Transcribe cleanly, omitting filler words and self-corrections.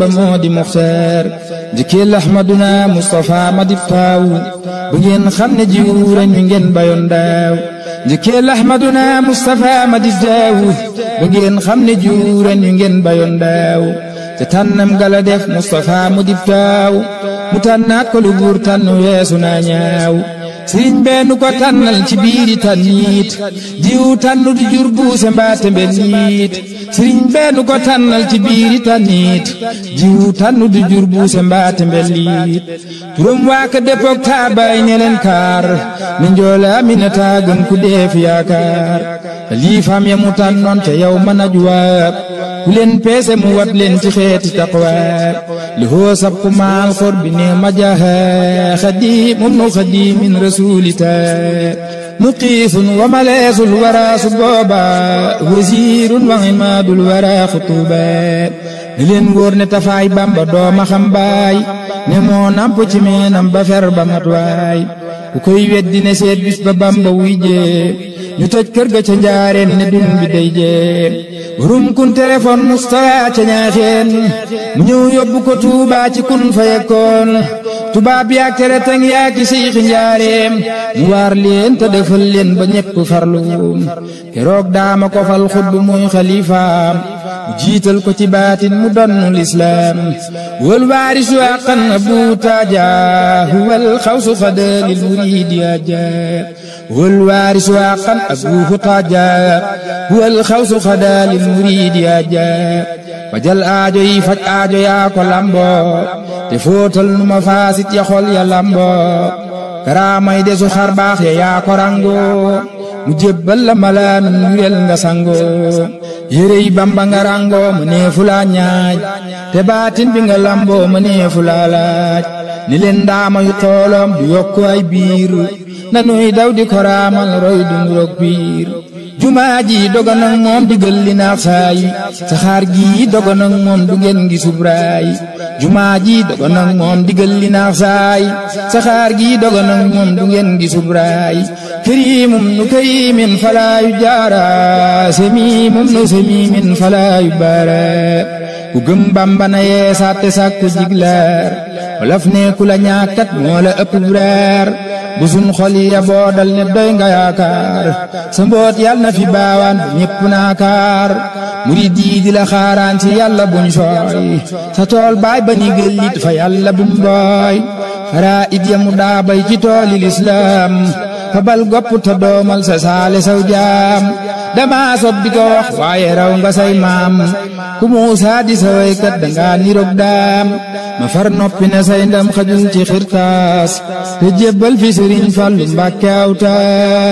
Bamba moo di muxtaar njëkkeel Ahmaduna Mustafa ma di taaw bu ngeen xam ne jiwu reñ mi ngeen bayoon daaw njëkkeel Ahmaduna Mustafa ma di taaw bu ngeen xam ne jiwu reñ mi ngeen bayoon daaw te tànnam gala def Mustafa mu di taaw mu tànnaat ko lu buur tànn weesu naa ñaaw sëriñ benn ko tànnal ci biiri tànniit jiwu tànn du jur buuse mbaate mbelliit sëriñ benn ko tànnal ci biiri tànniit jiwu tànn du jur buuse mbaate mbelliit turam waa ka déppook taabaay ne leen kaar mi njoole Aminata gën ku deef yaakaar liifaam ya mu tànnoon te yow mën a juwaab ku leen peese mu wat leen ci xeeti taqwaab li hoo sab ku maal xor bi ne majaha xadiimum nu xadiimin rasuulita muqiifun wa maleesul waraasu booba wasiirun wa imaadul waraa xutuuba ni leen wóor ne tafaay Bamba dooma xam baay ne moo namp ci meenam ba fer ba mat waay ku koy weddi ne seet bis ba Bamba wuy jee ñu toj kër ga ca njaareem ne dun bi day jee burum kun téléphone Mustafa ca ñaaxeen mu ñëw yóbbu ko Tuubaa ci kun fayekoon tubaab yaak tere tang yaaki siixi njaareem mu waar leen te defal leen ba ñépp farlu keroog daama ko fal xutbu muy xalifaam mu jiital ko ci baatin mu donnu lislaam wal waarisu àqan Abu Taaja huwal xawsu xadalil muriidi aja wal waarisu àqan Abu Taaja huwal xawsu xadalil muriidi aja fajal aajo yi faj aajo yaa ko lamboo te fóotal nu ma faasit ya xol ya lamboo karaamay desu xar baax ya yaa ko rangoo mu jébbal la malaanum yurel nga sangoo yérey Bamba nga rangoo ma neefu laa ñaaj te baatin bi nga lamboo ma neefu laa laaj ni leen ndaama yu tooloom du yokku ay biir nanuy daw di ko raamal roy du nduroog biir jumaa ji doga nag moom digal li naax saay saxaar gi doga nag moom du ngeen ngi subraay jumaa ji doga nag moom digal li naax saay saxaar gi doga nag moom du ngeen ngi subraay kariimum nu kariimin falaayu jaara semiimum nu semiimin falaayu baara ku gëm Bamba na yee sàtte sàkku jiglaar wolof ne ku la ñaakat moo la ëpp reer bu sun xol yi boo dal ne doy nga yaakaar sa mboot yàlla na fi baawaan bu ñépp naakaar murid yi di la xaaraan ci yàlla buñ sooy sa tool baay ba ni gëllit fa yàlla bum booy xaraa it ya mu daabay ci tooli lislaam fa bal gopp ta doomal sa saale saw jaam dama sob di ko wax waaye raw nga say maam ku Muusaa di sa waykat danga niroog daam ma far noppi ne say ndam xajul ci xirtaas te jébbal fi Sëriñ Fallu Mbàkke awtaas